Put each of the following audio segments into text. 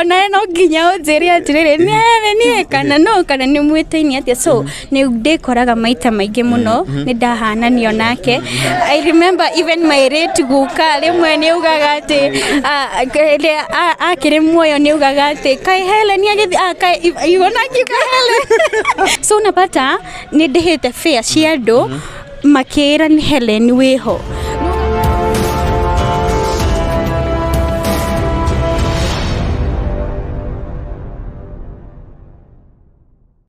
Onawe no nginya ũnjĩre atĩrĩrĩ, nĩ Helen ĩ, kana no, kana nĩ mwĩtaine atĩa. So nĩ ndĩkoraga maita maingĩ mũno nĩ ndahananio nake. I remember even my late guka rĩmwe nĩ augaga atĩ rĩrĩa akĩrĩ muoyo nĩ augaga atĩ kaĩ Helen agĩthiĩ, kaĩ Ivona akiuga Helen. So unapata nĩ ndĩhĩte fare cia andũ makĩĩra nĩ Helen wĩho.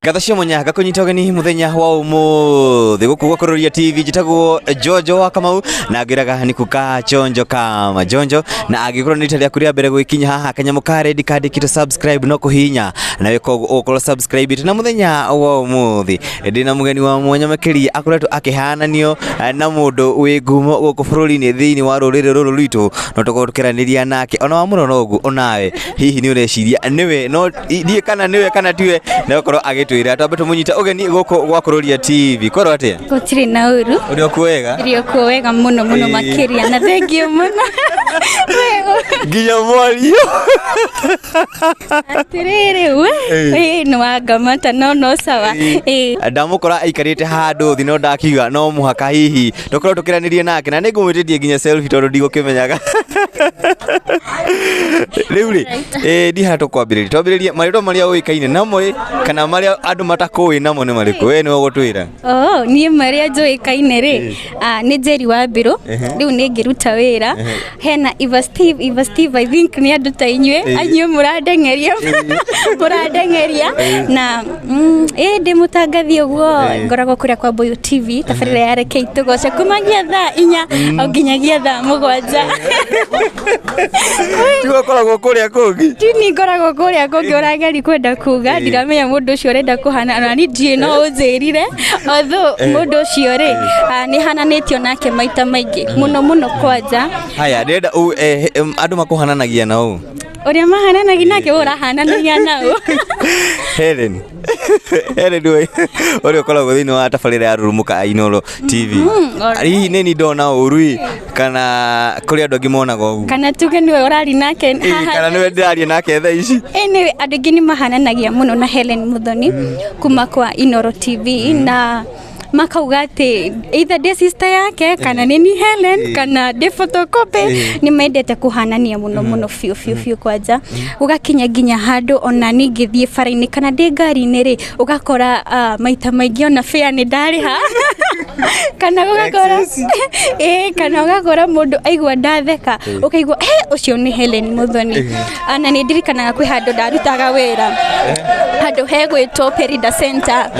Ngatho cia mwanya ngakũnyita ũgeni mũthenya wa ũmũthĩ gũkũ gwa Kũrũria TV. Njĩtagwo Jojo wa Kamau na ngwĩraga nĩ kuka chonjo kama jonjo, na angĩkorwo nĩ rita rĩaku rĩa mbere gwĩkinya haha, kanyamũ ka red kandĩkĩtwo subscribe no kũhihinya na wĩka ũguo ũgũkorwo subscribe. Na mũthenya wa ũmũthĩ ndĩna mũgeni wa mwanya makĩria akoretwo akĩhananio na mũndũ wĩ ngumo gũkũ bũrũri-inĩ thĩinĩ wa rũrĩrĩ rũrũ rwitũ, no tũkorwo tũkĩaranĩria nake ona wamũrora ũguo onawe hihi nĩ ũreciria nĩwe, no ndiĩ kana nĩwe kana tiwe, na gũkorwo agĩtwĩra. Twambe tũmũnyite ũgeni gũkũ gwa Kũrũria TV. Kwerwo atĩa? Gũtirĩ na ũru. Ũrĩ okuo wega? Ndĩ okuo wega mũno mũno. Makĩria, na thengiũ mũno. Nginya mwario. Atĩrĩrĩ we, ĩ nĩ wangamata, no sawa, ĩ. Ndamũkora aikarĩte handũ thĩ, no ndakiuga no mũhaka hihi tũkorwo tũkĩranĩria nake, na nĩ ngũmwĩtĩtie nginya selfie tondũ ndigũkĩmenyaga rĩu rĩ. Ĩ ndiha tũkwambĩrĩria, twambĩrĩrie marĩtwa marĩa ũĩkaine namo ĩ, kana marĩa andũ matakũĩ namo nĩ marĩkũ? We nĩwe ũgũtwĩra. Oh, niĩ marĩa njũĩkaine rĩ, nĩ Njeri wa Mbirũ. Rĩu nĩ ngĩruta wĩra hena Eva Steve. Eva Steve, I think nĩ andũ ta inyuĩ anyuĩ mũrandengeria na ĩ ndĩ mũtangathi ũguo, ngoragwo kũrĩa kwa Mbuyu TV, tabarĩra ya Rekei Tũgoce, kumagia thaa 4 o nginyagia thaa 7. Tiwe ũkoragwo kũrĩa kũngĩ? Tini ngoragwo kũrĩa kũngĩ. Ũrageri kwenda kuga ndiramenya mũndũ ũcio ũrenda kũhana na ni ndiĩ, no ũnjĩrire. Although mũndũ ũcio rĩ, nĩ hananĩtio nake maita maingĩ mũno mũno kwanja. Haya, ndĩrenda andũ makũhananagia na ũũ. Ũrĩa mahananagia nake, we ũrahananagia nao. Helen, Helen we ũrĩa ũkoragwo thĩinĩ wa tabarĩra ya Rurumũka Inooro TV. Alright. Hihi nĩ ni ndona ũru ĩ, kana kũrĩ andũ angĩ monaga ũguo? Kana tuge nĩwe ũrari nake Ĩ, haha? Kana nĩwe ndĩraria nake thaa ici? Anyway, andũ aingĩ nĩ mahananagia mũno na Helen Muthoni kuma kwa Inooro TV, na makauga atĩ either ndĩ sister yake kana nĩ ni Helen kana ndĩ photocopy. Nĩ mendete kũhanania mũno mũno, biũ biũ biũ. Kwanja gũgakinya nginya handũ ona ningĩthiĩ bara-inĩ kana ndĩ ngari-inĩ rĩ, ũgakora maita maingĩ ona fare nĩ ndarĩha, kana ũgakora ĩ, kana ũgakora mũndũ aigua ndatheka, ũkaigua he ũcio nĩ Helen Muthoni. Na nĩ ndirikanaga kwĩ handũ ndarutaga wĩra, handũ hegwĩtwo Perida Center.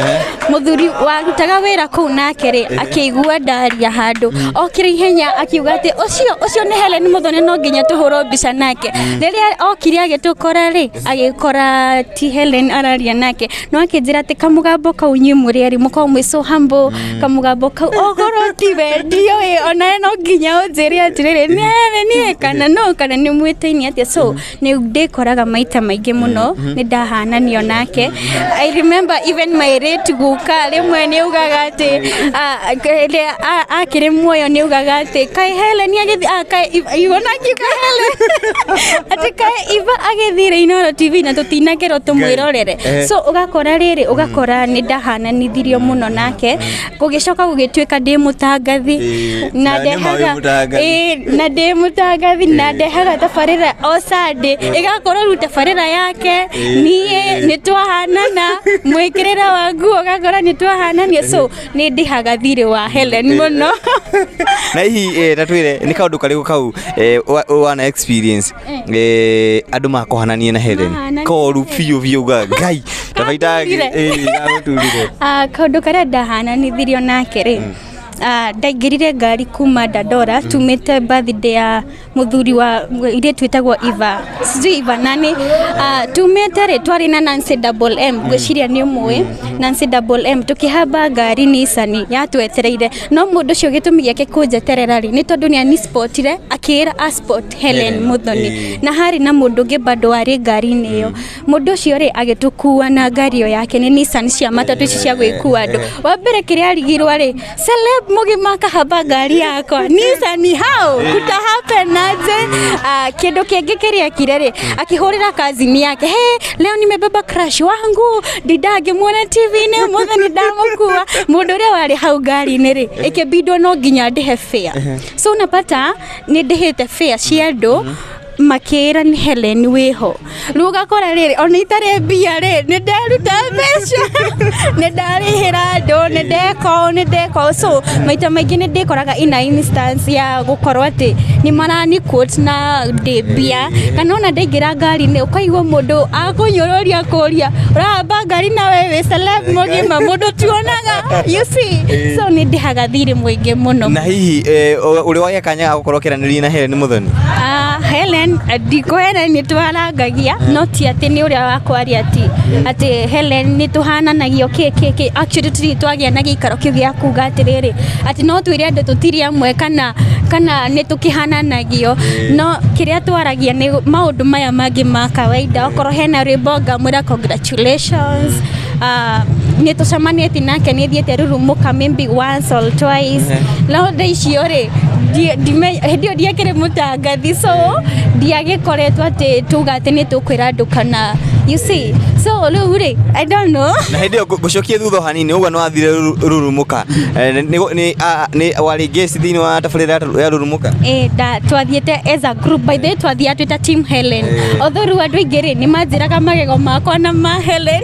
Mũthuri warutaga wĩra kũu nake rĩ, akĩigua ndaria handũ, okire ihenya akiuga atĩ ũcio nĩ Helen Muthoni, no nginya tũhũrwo mbica nake. Rĩrĩa okire agĩtũkora rĩ, agĩkora ti Helen araria nake, no akĩnjĩra atĩ kamũgambo kau, inyuĩ mũrĩ erĩ mũkorwo mwĩ so humble, kamũgambo kau okorwo tiwe ndiũĩ, onawe no nginya ũnjĩre atĩrĩrĩ, nĩ Helen ĩ, kana no, kana nĩ mwĩtaine atĩa. So nĩ ndĩkoraga maita maingĩ mũno nĩ ndahananio nake. I remember even my late guka rĩmwe nĩ augaga atĩ rĩrĩa akĩrĩ muoyo nĩ augaga atĩ kaĩ Helen agĩthiĩ, kaĩ Ivona akiuga Helen, atĩ kaĩ Eva agĩthire Inooro TV na tũtinakerwo tũmwĩrorere. So ũgakora rĩrĩ, ũgakora nĩ ndahananithirio mũno nake, gũgĩcoka gũgĩtuĩka ndĩ mũtangathi na Na nĩ ma wĩ ndehaga mũtangathi. Ĩ, na ndĩ mũtangathi na ndehaga tabarĩra o Sunday, ĩgakorwo rĩu tabarĩra yake niĩ nĩ twahanana mwĩkĩrĩre wa nguo, ũgakora nĩ twahanania. So nĩ ndĩhaga thirĩ wa Helen mũno. Na hihi ta twĩre nĩ kaũndũ karĩkũ kau wana experience andũ makũhanania na Helen? Mahanania. Koru biũ biũ uga ngai tabaita. Gagũturire. Gagũturire. Kaũndũ karĩa ndahananithirio nake rĩ, ndaingĩrire ngari kuma Dandora tumĩte birthday ya mũthuri wa irĩtu ĩtagwo Eva, sijui Eva nani. Tumĩte rĩ, twarĩ na Nancy Double M, ngwĩciria nĩ ũmũĩ. Nancy Double M tukihamba ngari Nissan yatwetereire, no mundu ucio gitumi giake kunjeterera ri ni tondu ni anispotire akira aspot Helen Helen, Muthoni. Na hari na mundu ungi bado wari ngari-inĩ ĩyo. Mundu ũcio rĩ agĩtũkua na ngari ĩyo yake, nĩ Nissan cia matatũ ici cia gwĩkua andũ. Wa mbere kĩrĩa arigirwo rĩ, celeb mũgima akahamba ngari yakwa Nissan, how kuta happen aje? Ah, kĩndũ kĩngĩ kĩrĩa ekire rĩ, akĩhũrĩra kazini yake, "Hey, leo nimebeba crush wangu, ndinda ngĩmuona TV-inĩ, ũmũthĩ nĩ ndamũkua." Mũndũ ũrĩa warĩ hau ngari-inĩ rĩ, ĩkĩbindwo no nginya ndĩhe fare. So unapata nĩ ndĩhĩte fare cia andũ makĩra nĩ Helen wĩho. Rĩu ũgakora rĩrĩ, ona itarĩ mbia rĩ, nĩ ndaruta mbeca, nĩ ndarĩhĩra andũ, nĩ ndeka ũũ, nĩ ndeka ũũ. So maita maingĩ nĩ ndĩkoraga ina instance ya gũkorwo atĩ nĩ marani quote na ndĩ mbia, kana ona ndaingĩra ngari-inĩ ũkaigua mũndũ akũnyũrũria kũria, "Ũrahamba ngari na we wĩ celeb mũgima mũndũ tuonaga?" You see, so nĩ ndĩhaga thirĩ mũingĩ mũno. Na hihi ũrĩ wagĩa kanya ga gũkorwo ũkĩaranĩria na Helen Muthoni? Ah, Helen ndikũhena, nĩ twarangagia, no ti atĩ nĩ ũrĩa wa kwaria atĩ Helen nĩ tũhananagio kĩ kĩ kĩ. Actually tũtirĩ twagĩa na gĩikaro kĩu gĩa kuga atĩrĩrĩ atĩ no twĩre andũ tũtirĩ amwe kana nĩ tũkĩhananagio, no kĩrĩa twaragia nĩ maũndũ maya mangĩ ma kawaida. Okorwo hena rwĩmbo ngamwĩra congratulations. Nĩ tũcemanĩtie nake, nĩ thiĩte Rurumuka maybe once or twice, no thaa icio rĩ hĩndĩ ĩyo ndiakĩrĩ mũtangathi, so ndiagĩkoretwo atĩ tuga atĩ nĩ tũkwĩra andũ kana, you see, so rĩu rĩ, I don't know. Na hĩndĩ ĩyo ngũcokie thutha o hanini ũguo, nĩ wathire Rurumuka? Nĩ warĩ guest thĩinĩ wa tabarĩra ya Rurumuka? Eh, da twathiĩte as a group. By the way, twathiaga twĩta team Helen, although rĩu andũ aingĩ rĩ nĩ manjĩraga magego makwa na ma Helen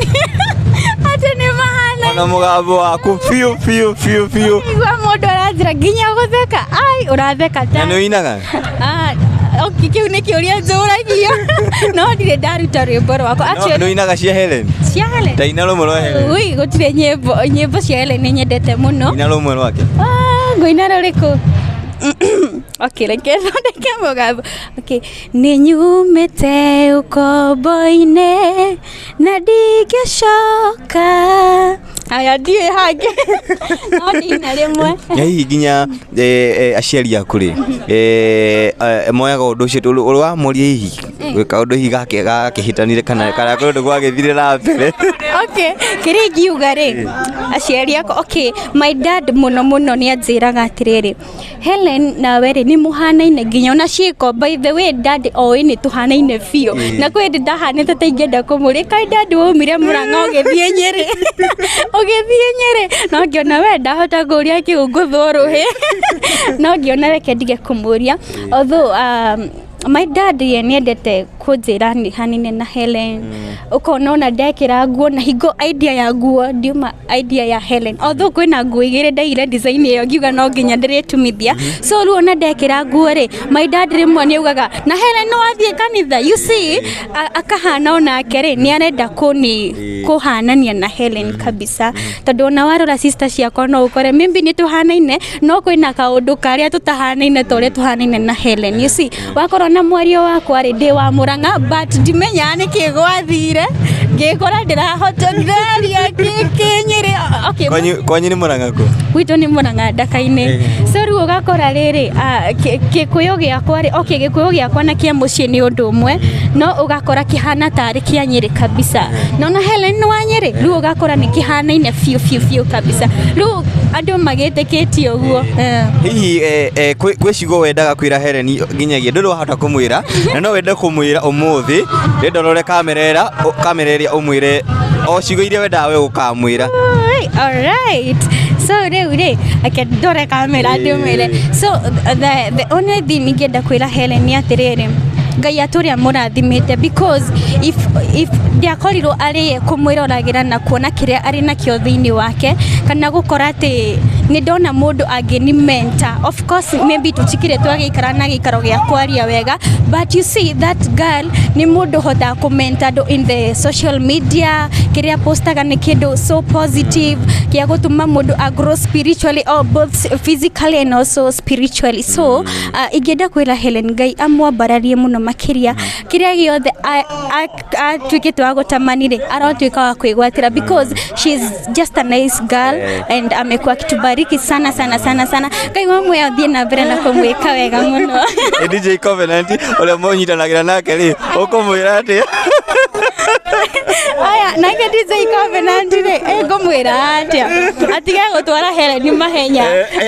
atĩ nĩ mahana. Ona mũgambo waku biũ biũ biũ biũ. Igua mũndũ aranjĩra nginya gũtheka, ai, ũratheka ta Na nĩ ũinaga? Ah, okay, kĩu nĩ kĩũria njũragio, no ndirĩ ndaruta rwĩmbo rwakwa. No, Actually nĩ ũinaga cia Helen? Cia Helen? Ta ina rũmwe rwa Helen. Ui, gũtirĩ nyĩmbo cia Helen nĩ nyendete mũno. Ina rũmwe rwake. Ah, ngũina rũrĩkũ? Okay, reke thondeke mũgambo. Okay. Nĩ nyumĩte ũkombo-inĩ na ndingĩcoka. Aya, ndiũĩ hangĩ, no ndĩina rĩmwe. Na hihi nginya aciari aku rĩ, moyaga ũndũ ũcio ũrĩ wamoria hihi kaũndũ hihi gakĩhĩtanire kana kwĩ ũndũ gwagĩthire na mbere? Okay, kĩrĩa ingiuga rĩ, aciari akwa, okay, my dad mũno mũno nĩ anjĩraga atĩrĩrĩ, "Helen nawe rĩ nĩ mũhanaine nginya ona ciĩko." By the way, dad oĩ nĩ tũhanaine biũ, na kwĩ hĩndĩ ndahanĩte ta ingĩenda kũmũria, "Kaĩ dad waumire Mũrang'a ũgĩthiĩ Nyĩrĩ?" No ngĩona we ndahota kũria kĩu ngũthwo rũhĩ, no ngĩona reke ndige kũmũria. Although my dad ye nĩendete kũnjĩra nĩ hanine na Helen, ũkona ona ndekĩra nguo na hingo idea ya nguo ndiuma idea ya Helen, although kwĩna nguo igĩrĩ ndaire design ĩyo ngiuga no nginya ndĩrĩtumithia. So rĩu ona ndekĩra nguo rĩ, my dad rĩmwe nĩ augaga, "Na Helen nĩ wathiĩ kanitha?" You see, akahana onake rĩ nĩ arenda kũni kũhanania na Helen kabisa, tondũ ona warora sister ciakwa no ũkore maybe nĩ tũhanaine, no kwĩna kaũndũ karĩa tũtahanaine ta ũrĩa tũhanaine na Helen. You see, wakorwo na mwario wakwa rĩ, ndĩ wa Mũrang'a, but ndimenyaga nĩkĩ gwathire ngĩkora ndĩrahota ndĩraria kĩnyĩrĩ. Okay. Kwanyu nĩ Mũrang'a kũ? Gwitũ nĩ Mũrang'a Ndaka-inĩ. So rĩu ũgakora rĩrĩ, Gĩkũyũ gĩakwa rĩ, okay, Gĩkũyũ gĩakwa na kĩa mũciĩ nĩ ũndũ ũmwe, no ũgakora kĩhana tarĩ kĩa Nyĩrĩ kabisa. No na Helen nĩ wa Nyĩrĩ, rĩu ũgakora nĩ kĩhanaine biũ biũ biũ kabisa, rĩu andũ magĩtĩkĩtie ũguo. Hihi kwĩ ciugo wendaga kwĩra Helen nginyagia ndũrĩ wahota kũmwĩra, na no wende kũmwĩra ũmũthĩ? Renda ũrore kamera ĩrĩa ũmwĩre o ciugo iria wendaga we gũkamwĩra. Alright. So rĩu rĩ, reke ndore kamera ndĩmwĩre. So the only thing ingĩenda kwĩra Helen nĩ atĩrĩrĩ, Ngai atũrĩa mũrathimĩte, because if ndiakorirwo arĩ kũmwĩroragĩra na kuona kĩrĩa arĩ nakĩo thĩinĩ wake, kana gũkora atĩ nĩ ndona mũndũ angĩni mentor. Of course maybe tũtikĩrĩ twagĩikara na gĩikaro gĩa kwaria wega, but you see that girl nĩ mũndũ ũhotaga kũmenta andũ in the social media. Kĩrĩa postaga nĩ kĩndũ so positive gĩa gũtũma mũndũ a grow spiritually or both physically and also spiritually. So ingĩenda kwĩra Helen Ngai amwambararie mũno. makĩria. Kĩrĩa gĩothe atuĩkĩte wa gũtamani rĩ, arotuĩka wa kwĩgwatĩra, because she's just a nice girl and amekuwa akitubariki sana sana sana sana. Ngai wa muoyo athiĩ na mbere na kũmwĩka wega mũno. Ĩ DJ Covenant ũrĩa mũnyitanagĩra nake rĩ, ũkũmwĩra atĩa? Aya, nake DJ Covenant rĩ, ngũmwĩra atĩa? Atige gũtwara Helen mahenya.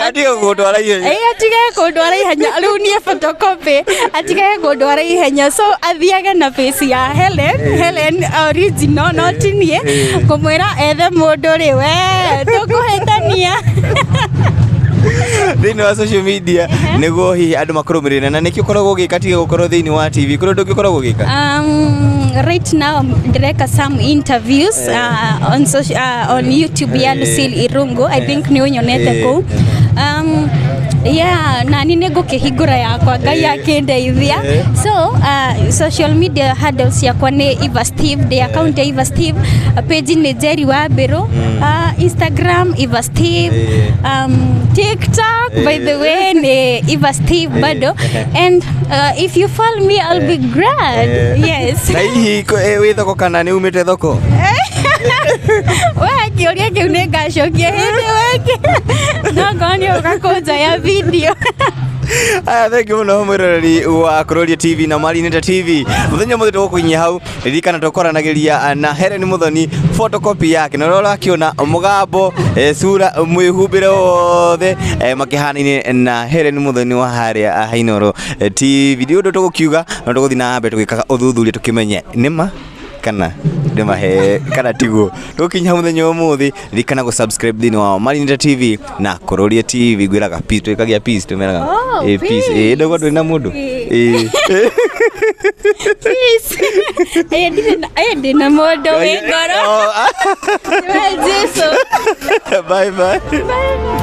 Atige gũgũtwara ihenya. Ĩ, atige kũndwara ihenya. Rĩu niĩ photocopy, atige kũndwara ihenya. So athiage na face ya Helen, Helen original, no ti niĩ. Ngũmwĩra ethe mũndũ rĩ, we tũkũhĩtania. Thĩinĩ wa social media nĩguo hihi andũ makũrũmĩrĩre, na nĩkĩ ũkoragwo ũgĩka tiga gũkorwo thĩinĩ wa TV kũrĩ ũndũ ũngĩ ũkoragwo ũgĩka? Right now ndĩreka some interviews on social, on YouTube ya Lucille Irungu. I think nĩ ũnyonete kũu. Yeah, na ni nĩ ngũkĩhingũra yakwa, Ngai akĩndeithia. So social media handles yakwa nĩ Eva Steve, the account ya Eva Steve, page nĩ Jerry wa Mbĩrũ, Instagram Eva Steve, TikTok, by the way, nĩ Eva Steve bado, and if you follow me, I'll be glad. Yes. Na hihi wĩ thoko kana nĩ umĩte thoko? We, kĩũria kĩu nĩ ngacokia hĩndĩ weke, no ngorwo nĩ ũgakũnja ya video. Aya, thank you mũno mwĩroreri wa Kuroria TV na Marineta TV. Mũthenya mũthĩ tũgũkũnyia hau. Ririkana tũkoranagĩria na Helen Muthoni, photocopy yake, na ũrĩa ũrakĩona mũgambo, sura, mwĩhumbĩre wothe, makĩhanaine na Helen Muthoni wa harĩa Hainoro TV. Ndi ũndũ tũgũkiuga, no tũgũthiĩ na mbere tũgĩkaga ũthuthuria tũkĩmenye nĩma kana ndĩmahe kana tiguo. Tũgũkinya mũthenya wa ũmũthĩ. Ririkana gũ subscribe thĩinĩ wa Marineta TV na Kuroria TV. Ngwĩraga peace, twĩkagia peace, tũmeraga. Oh, Peace. Ndauga ndũrĩ na mũndũ. Peace. Ĩ, ndĩ na mũndũ wĩ ngoro. Oh, ah. We Jesu. Bye bye. Bye.